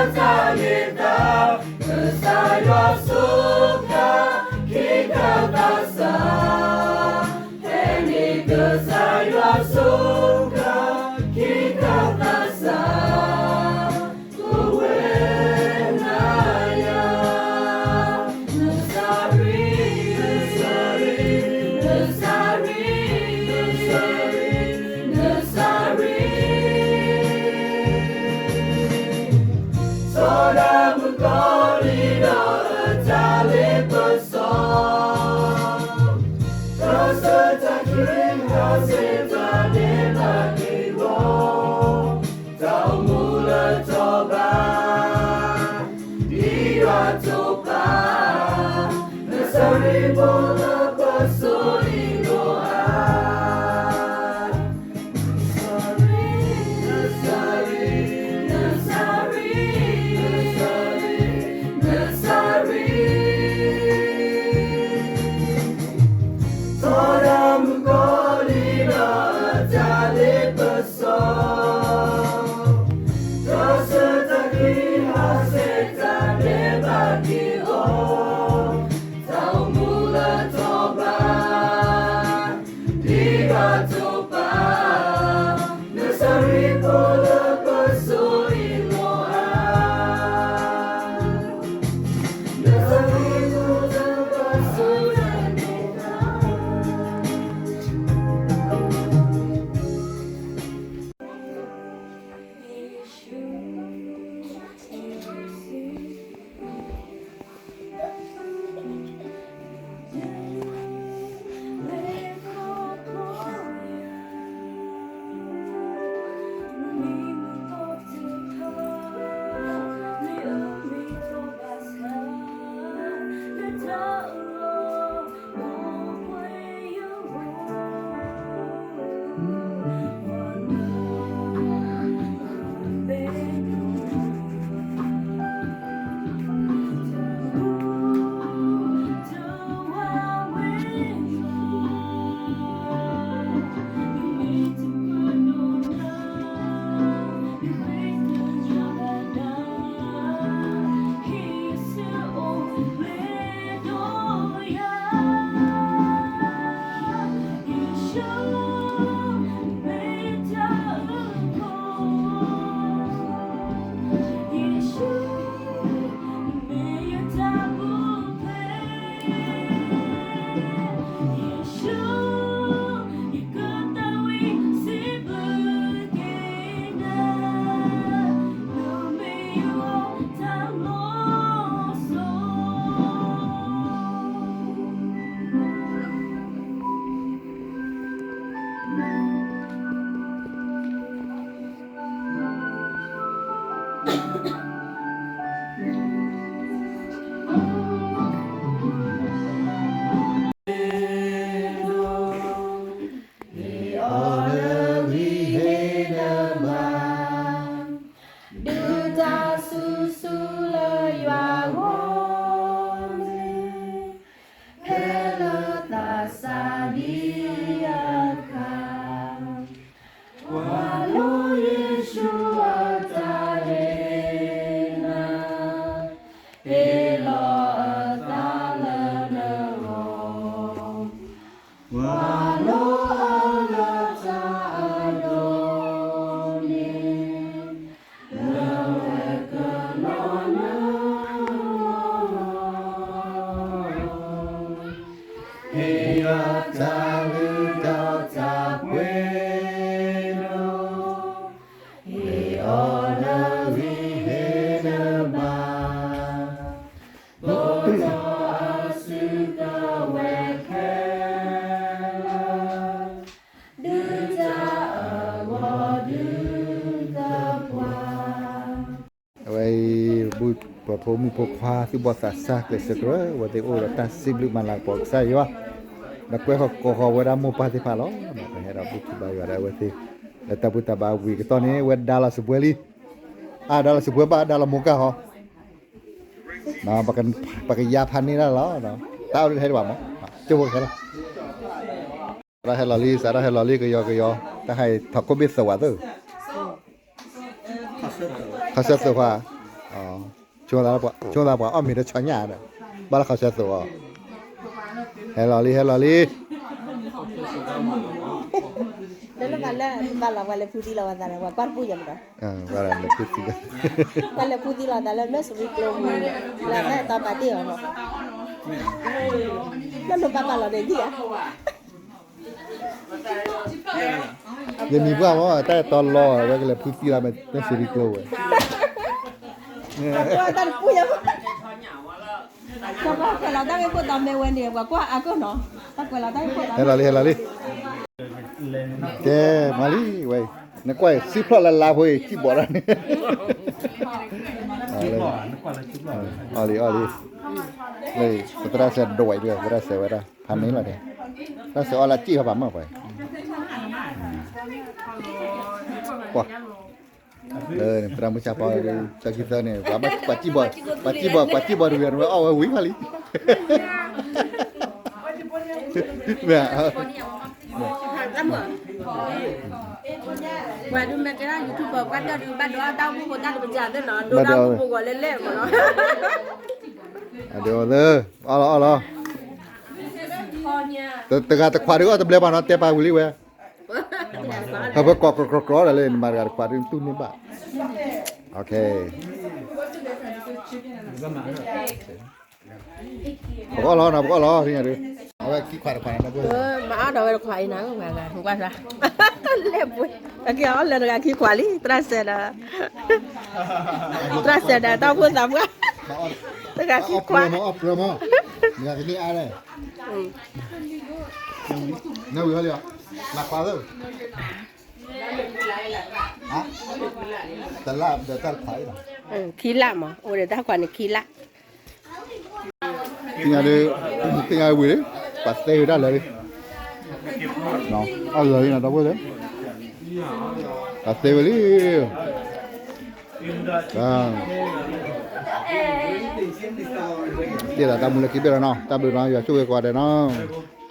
တၢ်မ့ၢ်တၢ် ကစၢ်ယွၤစူၢ်က့ၤ ခံခါသးစၢ်, ဖဲန့ၣ်ကစၢ်ယွၤစူၢ်က့ၤ ခံခါသးစၢ်, ကဝဲနၤယၤ, နစၤရံ, နစၤရံ, နစၤရံ, နစၤရံ, နစၤရံ စီၤဒၤမုၣ်ကီၤလံၢ်ဒီးအတၢ်လ့ပစီ, တၢ်ဆၢတၢ်ချ့ဟးဆှဲးတၢ်ဒဲးဘးက့ၤအီၤ, တၢ်အိၣ်မူလၢတီဘၣ် ဒ်ယွၤအကလုၢ်ဘၣ်, နစၤရံဖိလၢပစိၤအံၤလိၣ်အါ နစၤရံ, နစၤရံ, နစၤရံ, နစၤရံ, စီၤဒၤမုၣ်ကီၤလံၢ်ဒီးအတၢ်လ့ပစီ, တၢ်ဆၢတၢ်ချ့ဟးဆှဲးတၢ်ဒဲးဘးက့ၤအီၤ, တၢ်အိၣ်မူလၢတီဘၣ် ဒ်ယွၤအကလုၢ်ဘၣ်, နစၤရံဖိလၢပစိၤအံၤလိၣ်အါ, နစၤရံဖိလၢပစိၤအံၤလိၣ်အါ.ဟ့ၣ်အီၤလၢဂံၢ်ဟ့ၣ်လၢဘါ, ဒုၣ်တၢ်ဆူၣ်ဆူၣ်လၢယွၤအဂီၢ်န့ၣ်, ဖဲလၢသးစၢ်ဒံအခါ, ကွၢ်လိယ့ၣ်ၡူးအတၢ်ဟ့ၣ်နၤ, ဟ့ၣ်လီၤအသးလၢနဂီၢ်, ကွၢ်လိအီၤလၢတၢ်အဒိၣ်န့ၣ်, လၢဝဲကလီနၤ ဟ့ၣ်အီၤတၢ်လုၢ်ဒီးတၢ်ပှ့ၤ, ဟ့ၣ်အီၤလၢဂံၢ်ဟ့ၣ်လၢဘါ, ဒိၣ်ထီၣ်အစုကဝဲၤခဲလၢာ်, ဒုၣ်တၢ်အဂီၢ်ဒုၣ်သပှၢ်. အဝဲအံၤ ပဖိမုၣ်ဖိခွါ သူၣ်ဘီၣ်သးစၢ် ကျဲးစၢးကရၢ အဝဲသ့ၣ်အိၣ်ဒီးတၢ်စံးဘျုးမၤလၤကပီၤကစၢ်ယွၤ, ဒီးကွဲဃီၤကိးဃီၤဝဲဒၣ်မိၢ်ပၢ်သ့ၣ်တဖၣ်လီၤ. ပဟဲဒီးဘူၣ်ထီၣ်ဘါယွၤဒီးအဝဲသ့ၣ် လၢတၢ်ဘူၣ်တၢ်ဘါဝံၤကတီၢ်န့ၣ် အဝဲဒါလီၤစပွဲလံ, အဒါလီၤစပွဲဘၣ် ဒါလီၤမိၢ်ကၢ်ဟီ, ပကယါဖးန့ၢ်ဒၣ်လီၤ, တၢ်အိၣ်ဒၣ်ဟဲဒံးဘၣ်မး, ကၠိဖိခဲလၢာ် စးထီၣ်ဟဲလီၤလံ စးထီၣ်ဟဲလီၤလံ ကယီကယီ, တၢ်ဟဲထီၣ်ခိၣ်ဘ့ၣ်သၢဝးသၢ, ခီဆၢသၢခွါ, ဆိသးပှၤအီၣ်မ့ၤတဆီညၣ်ဒီး ဘၣ်လၢခီဆၢသိးအီၤ, ဟဲလီၤလံ ဟဲလီၤလံ, လၢလၢဘၣ်လၢ ဘၣ်လီၤပှၤလဲၤဖုသံလီၤပသးဒီး ပှၤကွၢ်တပူၤယၤမးဒီး, ပှၤလဲၤဖုသံလီၤသးလၢ မဲၣ်စရံကျိပူၤ, လၢတၢ်အဲၣ်တီပာ်တ့ၢ်အီၤမး, လၢနဘၣ်ဘၣ်လီၤန့ၣ်ဒံၣ်ဧါ ယမံၤပှၢ်မ့ၢ် တၢ်အဲၣ်တီလီၤ အဝဲကလဲၤဖုသံလီၤ မဲၣ်စရံကျိဝဲ, ပှၤကွၢ်တၢ်တပူၤယၤမး, ပှၤကွၢ်လီၤတၢ်ဂ့ၢ်ခိၣ်တီမ့ၢ်ဝဲန့ၣ် ပှၤကွၢ်အါကၢၢ်နီၤ, ပှၤကွၢ်လီၤတၢ်ဂ့ၢ်ခိၣ်တီ, ဟဲလီၤလံ ဟဲလီၤလံ, ကဲ မၤလံဝဲ, နကွၢ်စံဖျိၣ်လၢလါဖိအံၤ စံၣ်ဘီးတၢ်န့ၣ်, အီၣ်လံ အီၣ်လံ, သရၣ်စဲးဒိးဝဲဒၣ် သရၣ်စဲးဝဲဒၣ် ဖးမ့ၢ်လီၤတဲ, သရၣ်စဲးအီၣ်လၢစံၣ်ဖးဘၣ်မၢ်ပှဲၤ, ပှၤ, လၢသရၣ်မုၢ်ဆါဖီ တၢ်ခံသၢန့ၣ် ပှၤစံၣ်ဘီး, ပှၤစံၣ်ဘီး, ပှၤစံၣ်ဘီးတဝံၤ အဝဲဝံၤဖးလံ, မ့ၢ် ပှၤဒုးမဲာ်တဲဒၣ် YouTube ပှၤကွၢ်တၢ်ဒုး ဘၣ်ဒိးအီၣ်တၢ်အိၣ်ဖှိၣ်ဖိတၢ်တပစၢ်သ့ၣ်နီၤ ဒိၣ်တၢ်အိၣ်ဖှိၣ်ဖိဂီၤလဲၣ်လဲၣ်မးနီၤ, အဒိးသၢ, အီၣ်လီၤအီၣ်လီၤ, တဂၤတခွးဒုးအီၣ်တဘျဲဘၣ်နီၤ တဲပာ်ဝံၤလံဝဲ, ဟဲပကိးကြီကြီဒီးလၢ နမၤတဂၤတခွးဒုးတူၢ်န့ၢ်ဘၣ်, ပကအီၣ်လီၤနီၤ ပကအီၣ်လီၤ, အဝဲခံခွးတခွးန့ၣ် မၤအီၣ်ဒီးဝဲတခွးအံၤနၤ, ကွၢ်စၢ်, လဲၤပှ့ၤ, အက့ၤအီၣ်လၢတဂၤခံခွးလံ သရၣ်စဲးဒီး, သရၣ်စဲးဒီးတၢ်အိၣ်ဖှိၣ်သးပှၢ်, တဂၤခံခွး, နဝံၤဟီလံ, နခွးလၢ တလါဒီးတၢ်တခွးအံၤလီၤ, ခံလါမး အိၣ်ဒီးတၢ်ခွးန့ၣ်ခံလါ, သ့ၣ်ညါဒုး, သ့ၣ်ညါဝံၤလံ, ပှၤသဲဝဲဒၣ်လၢာ်လံ, အီၣ်လၢာ်လံနီၤ ဒီပုၢ်ဝဲၢ်သ့ၣ်, ပှၤသဲဝဲလံ, တ့ၢ်လီၤတၢ်မူလၢခံဘ့ၣ်လီၤနီၤ တၢ်ဘျုးနီၤ ယွၤဆိၣ်ဂ့ၤကိးဂၤဒဲးနီၤ.